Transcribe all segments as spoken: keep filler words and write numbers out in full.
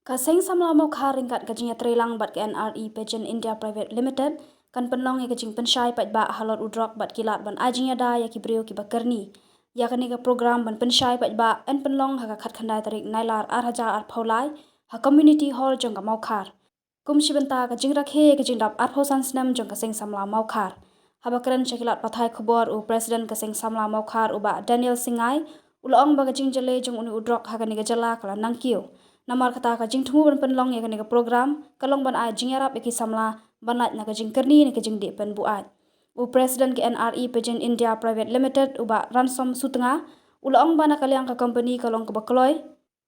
Ka Seng Samla Mawkhar ryngkat ka jingïatreilang bad ka N R E Pageant India Private Limited kan pynlong ïa ka jingpynshai paidbah halor u drok bad ki lad ban ai jingïada ïa ki briew kiba kyrni. Ïa kane ka program ban pynshai paidbah yn pynlong ha ka khatkhyndai tarik Nailar ar hajar arphew lai ha Community Hall jong ka Mawkhar. Kum shi bynta ka jingrakhe ïa ka jingdap arphew san snem jong ka Seng Samla Mawkhar. Haba kren sha ki lad pathai khubor u President ka Seng Samla Mawkhar u Bah Daniel Singai u la ong ba ka jingjyllei jong une u drok ha kane ka jylla ka la nangkiew. Namar kata ka jingthmu ban pynlong ïa kane ka program ka long ban ai jingïarap ïa ki samla ban lait na ka jingkyrni ne ka jingdih pynbuaid. U President ka N R E Pageant India Private Limited u Bah Ransom Sutnga u la ong ba na ka liang ka company ka long kaba kloi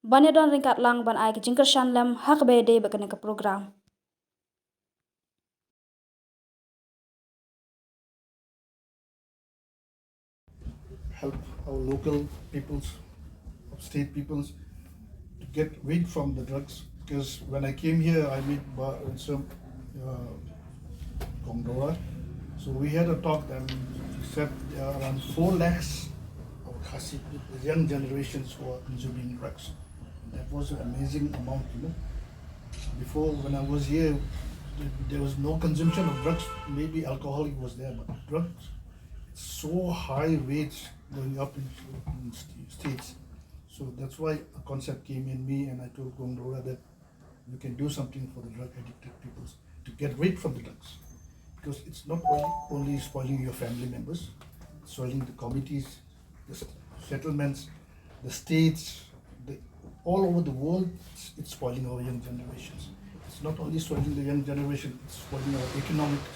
ban ïadon ryngkat lang ban ai ka jingkyrshan lem ha kaba ïadei bad kane ka program. Help our local peoples, upstate peoples, to get rid from the drugs. Because when I came here, I met Ba- some uh, Gongdora. So we had a talk and he said there are around four lakhs of Khasi people, young generations who are consuming drugs. That was an amazing amount, you know. Before, when I was here, there was no consumption of drugs. Maybe alcoholic was there, but drugs, it's so high rates going up in, in states. So that's why a concept came in me, and I told Gongdora that you can do something for the drug addicted people to get rid from the drugs, because it's not only, only spoiling your family members, spoiling the communities, the settlements, the states, the, all over the world. It's, it's spoiling our young generations. It's not only spoiling the young generation, it's spoiling our economics.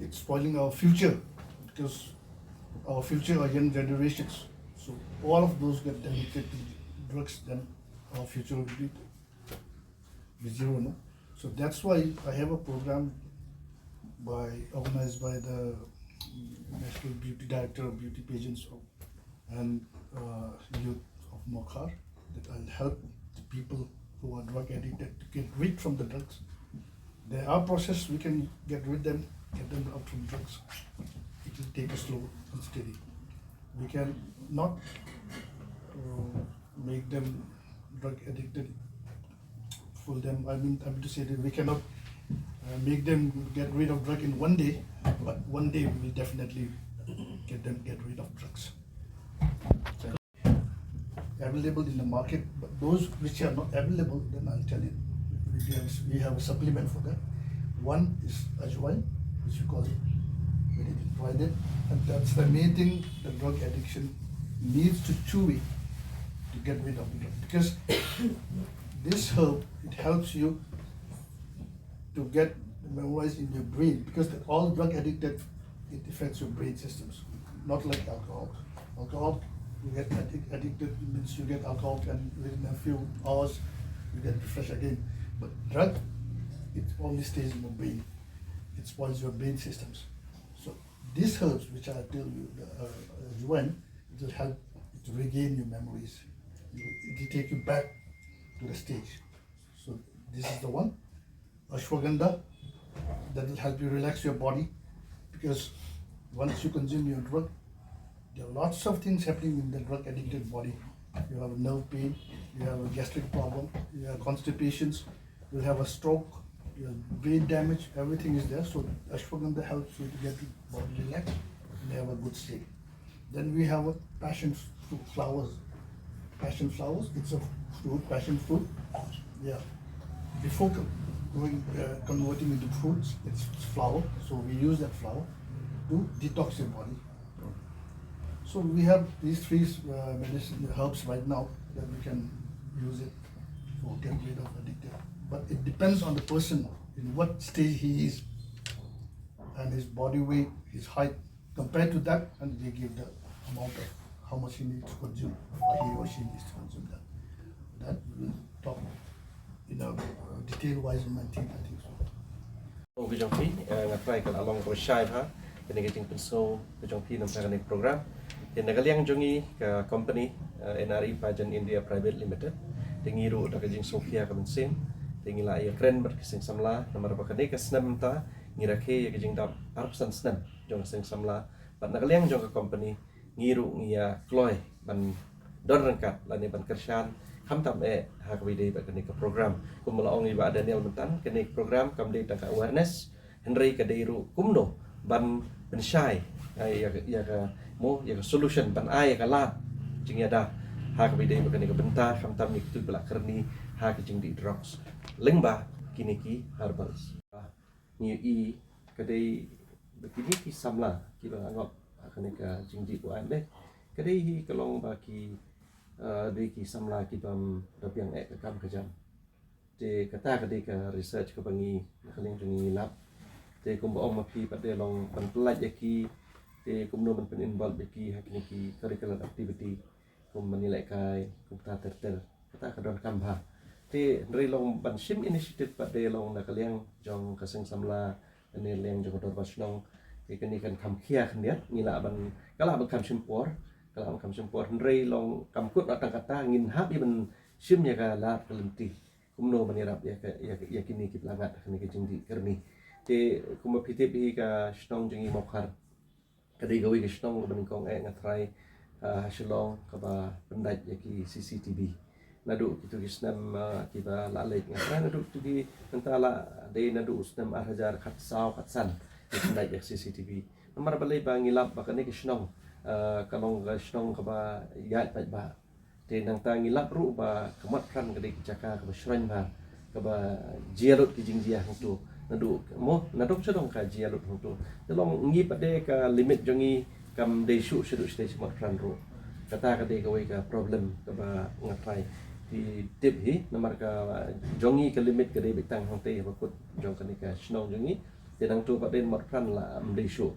It's spoiling our future, because our future are young generations. So all of those get addicted to drugs, then our future will be, be zero, no? So that's why I have a program by organized by the National Beauty Director of Beauty Pageants of, and uh, Youth of Mawkhar, that I'll help the people who are drug addicted to get rid from the drugs. There are processes we can get rid them, get them out from drugs. It will take a slow and steady. We can not uh, make them drug addicted, fool them. I mean, I mean to say that we cannot uh, make them get rid of drug in one day, but one day we will definitely get them get rid of drugs. Available in the market, but those which are not available, then I'll tell you. We have, we have a supplement for that. One is ajwain, which you call it, we didn't try that, and that's the main thing the drug addiction needs to chew it to get rid of it. Because this herb, it helps you to get memorized in your brain, because the, all drug addicted, it affects your brain systems, not like alcohol. Alcohol, you get addic- addicted, means you get alcohol, and within a few hours, you get refreshed again. But drug, it only stays in the brain. It spoils your brain systems. So these herbs, which I tell you, the uh, uh, ajwain, it will help to regain your memories. It will take you back to the stage. So this is the one. Ashwagandha, that will help you relax your body, because once you consume your drug, there are lots of things happening in the drug addicted body. You have nerve pain, you have a gastric problem, you have constipations, you have a stroke, you have brain damage, everything is there. So ashwagandha helps you to get your body relaxed and have a good sleep. Then we have a passion fruit flowers. Passion flowers, it's a fruit, passion fruit. Yeah. Before co- going uh, converting into fruits, it's flower. So we use that flower to detox your body. So we have these three uh, medicine herbs right now that we can use it for get rid of addictive. But it depends on the person in what stage he is, and his body weight, his height, compared to that, and they give the amount of how much he needs to consume, or he or she needs to consume that. That we will talk in a uh, detail wise in my team, I think so. Ka jong phi, eh, nga try ka la long ka shai bha, kane ka jingpynsngew ka jong phi namar kane ka program. Te na ka liang jong ngi ka company eh, N R E Pageant India Private Limited. Te ngi ruh da ka jingsngewkhia ka mynsiem. Te ngi la ïa kren bad ka seng samla namar ba kane ka snem mynta ngi rakhe ïa ka jingdap arphew san snem jong ka seng samla. Bad na ka liang jong ka company ngi ruh ngi ïa kloi ban don ryngkat lane ban kyrshan Khamtam eh ha kaba ïadei bad kane ka program. Kumba la ong i Bah Daniel myntan, kane ka program kam dei tang ka awareness, hynrei ka dei ruh kumno ban pynshai, eh, ïa ka, ïa ka, mo, ïa ka solution, ban ai ïa ka lad jingïada ha kaba ïadei bad kane ka bynta, khamtam ïa kito kiba la kyrni ha ka jingdih drugs lyngba kine ki herbals. Ngi ïohi ka dei ba kine ki samla kiba la ngop ha kane ka jingdih buain, dei, ka dei hi ka long ba ki, eh, dei ki samla ki bym da biang eh ka kam ka jam. Te kata ka dei ka research kaba ngi na ka liang jong ngi ngi lap. Te kumba ong ma phi pat, dei long ban pyllait ïa ki, te kumno ban pyn-involve ïa ki ha kine ki curricular activity, kum ban ïalehkai, kumta ter ter. Kata ka donkam bha. Te hynrei long ban shim initiative pat, dei long na ka liang jong ka seng samla, na ka liang jong ka dorbar shnong. Te kane kan kham khia khyndiat, ngi lah ban, ka lah ban kham shim por, ka lah ban kham shim por. Hynrei long kam kut noh tang kata, ngin hap ïa ban shim ïa ka lad ka lynti, kumno ban ïarap ïa ka, ïa, ïa kine kiba la ngat ha kane ka jingdih kyrni. Te kumba phi tip hi, ka shnong jong ngi Mawkhar ka dei kawei ka shnong kaba nyngkong eh nga tharai, ah, ha Shillong kaba pyndait ïa ki C C T V. Naduh kito ki snem, ah, kiba la leit, nga tharai naduh kito ki, mynta la dei naduh u snem ar hajar khatsaw khatsan ki pyndait ïa ki C C T V. Namar balei? Ba ngi lap ba kane ka shnong, ah, ka long ka shnong kaba ïaid paidbah. Te nangta ngi lap ruh ba ka Motphran ka dei ka jaka kaba shrong bha, kaba jia lut ki jingjia hangto. Naduh, mo, nadong shadong ka jia lut hangto. Te long ngi pat, dei ka limit jong ngi kam dei shuh shaduh shatei sha Motphran ruh. Kata ka dei kawei ka problem kaba nga tharai phi tip hi, namar ka jong ngi ka limit ka dei beit tang hangtei ha bakut jong kane ka shnong jong ngi. Te nangto pat, dei Motphran la ym dei shuh.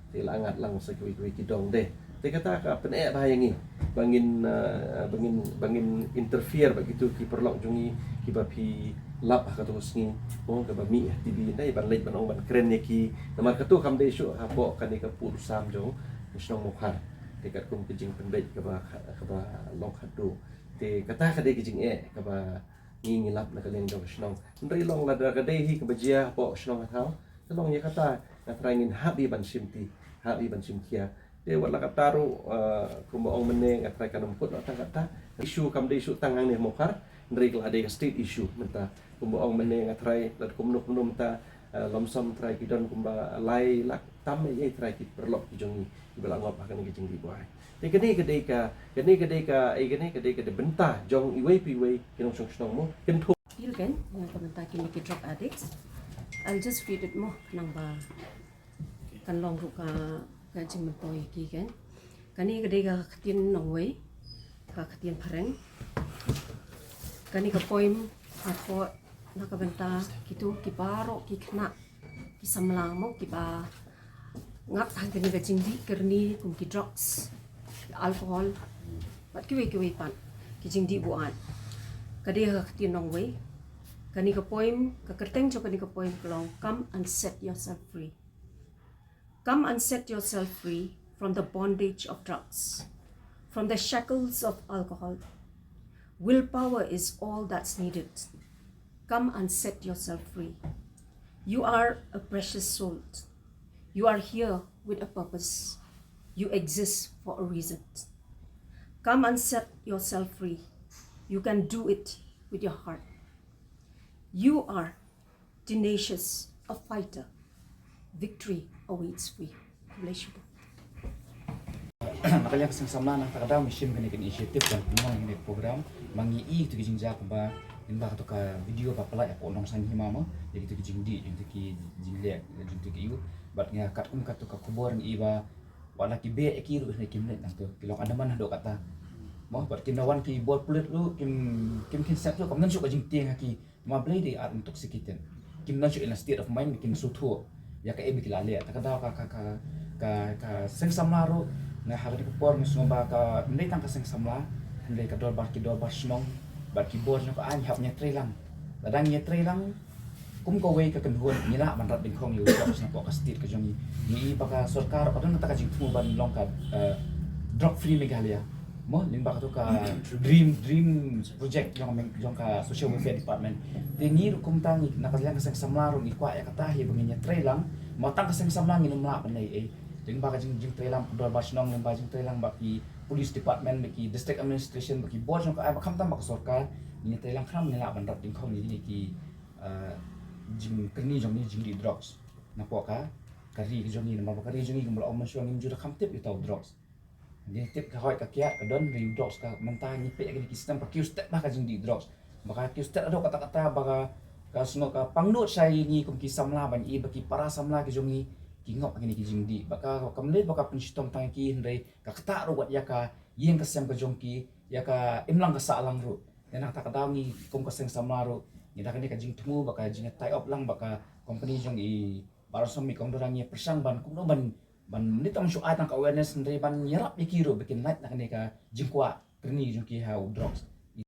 Te la ngat lang sa kiwei kiwei ki dong, dei. Te kata ka pyneh bha ïa ngi ba ngin, eh, ba ngin, ba ngin interfere bad kito ki paralok jong ngi kiba phi lap ha kato ka sngi, mo, kaba mih ha T V, dei, ban leit ban ong ban kren ïa ki. Namar kato kam dei shuh hapoh kane ka pud u sam jong ka shnong Mawkhar. Te katkum ka jingpynbeit kaba, kaba long khadduh. Te kata ka dei ka jingeh kaba ngi ngi lap na ka liang jong ka shnong. Hynrei long lada ka dei hi kaba jia hapoh shnong ha thaw, te long ïa kata nga tharai ngin hap ïa ban shim ti, hap ïa ban shim khia. Te wat la katta ruh, eh, kumba ong mynne, nga tharai kan ym kut noh tang katta. Issue kam dei shuh tang hangne Mawkhar, hynrei ka la dei ka state issue mynta. Kumba ong mynne, nga tharai lada kumno kumno mynta, eh, lom som tharai ki don kumba lai lak tam ïa tharai ki paralok ki jong ngi kiba la ngop ha kane ka jingdih buain. Te kane ka dei ka, kane ka dei ka, eh, kane ka dei ka dei bynta jong iwei pa iwei ki nongshong shnong, mo, kynthup. Appeal kein ïa ka bynta kine ki drug addicts. I'll just read it, mo, khnang ba kan long ruh ka, ka jingmyntoi ïa ki kein. Kane ka dei ka ktien nongwei, ka ktien phareng. Kane ka poem ka thoh na ka bynta kito ki baroh ki khynnah ki samla, mo, kiba ngat ha kane ka jingdih kyrni kum ki drugs, ki alcohol, bad kiwei kiwei pat ki jingdih buain. Ka dei ha ka ktien nongwei. Kane ka poem, ka kyrteng jong kane ka poem ka long Come and Set Yourself Free. Come and set yourself free from the bondage of drugs, from the shackles of alcohol. Willpower is all that's needed. Come and set yourself free. You are a precious soul. You are here with a purpose. You exist for a reason. Come and set yourself free. You can do it with your heart. You are tenacious, a fighter. Victory awaits we. Khublei shibun. Na ka liang ka seng samla, nangta ka daw ngi shim kane ka initiative ban pynlong kane ka program. Ma ngi i kito ki jingjia kumba, lyngba kato ka video ba pynlait hapoh Nongsaiñ Hima, mo, ïa kito ki jingdih jong kito ki jingleh jong kito ki youth. Bad nga katkum kato ka khubor ngi i ba wat la ki beh ïa ki ruh, hynrei kim leit nangto, ki long adamant haduh katta, mo. Bad kim da wan ki bor pulit ruh, kim, kim kynset ruh, kam don shuh ka jingtieng ha ki. Ma balei? Dei ar intoxicated. Kim don shuh in a state of mind ba kin sngewthuh ïa kaei ba ki la leh. Ta ka daw ka, ka, ka, ka, ka seng samla ruh, nga ha kane ka por nga sngew ba kam dei tang ka seng samla, hynrei ka dorbar, ki dorbar shnong bad ki bor jong ka aiñ hap ïatrei lang. Lada ngi ïatrei lang kum kawei ka kynhun, ngi lah ban rat dyngkhong ïa u drugs napoh ka state ka jong ngi. Ngi i ba ka sorkar ka don kata ka jingthmu ban long ka, eh, drug free Meghalaya, mo, lyngba kato ka dream, dream project jong, jong ka Social Welfare Department. Te ngi ruh kumta, ngi na ka liang ka seng samla ruh ngi kwah ïa kata hi ba ngin ïatrei lang. Ma tang ka seng samla ngin ym lah ban leh ei. Lyngba ka jing jingtreilang, dor ba shnong, lyngba jingtreilang ba ki police department, ba ki district administration, ba ki bor jong ka aiñ, ba khamtam ba ka sorkar, ngi treilang kham ngi lah ban rap jingkhong ïa kine ki jingkyrni jong ngi jingdih drugs. Napoh ka ka ri ka jong ngi, namar ba ka ri jong ngi kumba la ong mynshuwa ngim ju da kham tip ïa uta u drugs. Ngi tip ka hoi ka kiad ka don, ri u drugs ka mynta ngi peit ïa kine ki snem ka kiew stet ba ka jingdih drugs. Ba ka kiew stet haduh katta katta ba ka ka sngew ka pangnud shai ngi kum ki samla ban i ba ki para samla ki jong ngi ki ngop ïa kine ki jingdih. Ba ka kam dei ba ka pynshitom tang ïa ki hynrei ka ktah ruh wat ïa ka ïing ka sem ka jong ki, ïa ka imlang ka sahlang ruh. Te na kata ka daw ngi kum ka seng samla ruh ngi da kane ka jingthmu ba ka jing tie up lang ba ka company jong i Bah Ransom i kong Dorang ngi pyrshang ban kumno ban ban mynta tang shu ai tang ka awareness hynrei ban ïarap ïa ki ruh ba kin lait na kane ka jingkwah kyrni jong ki ha u drugs.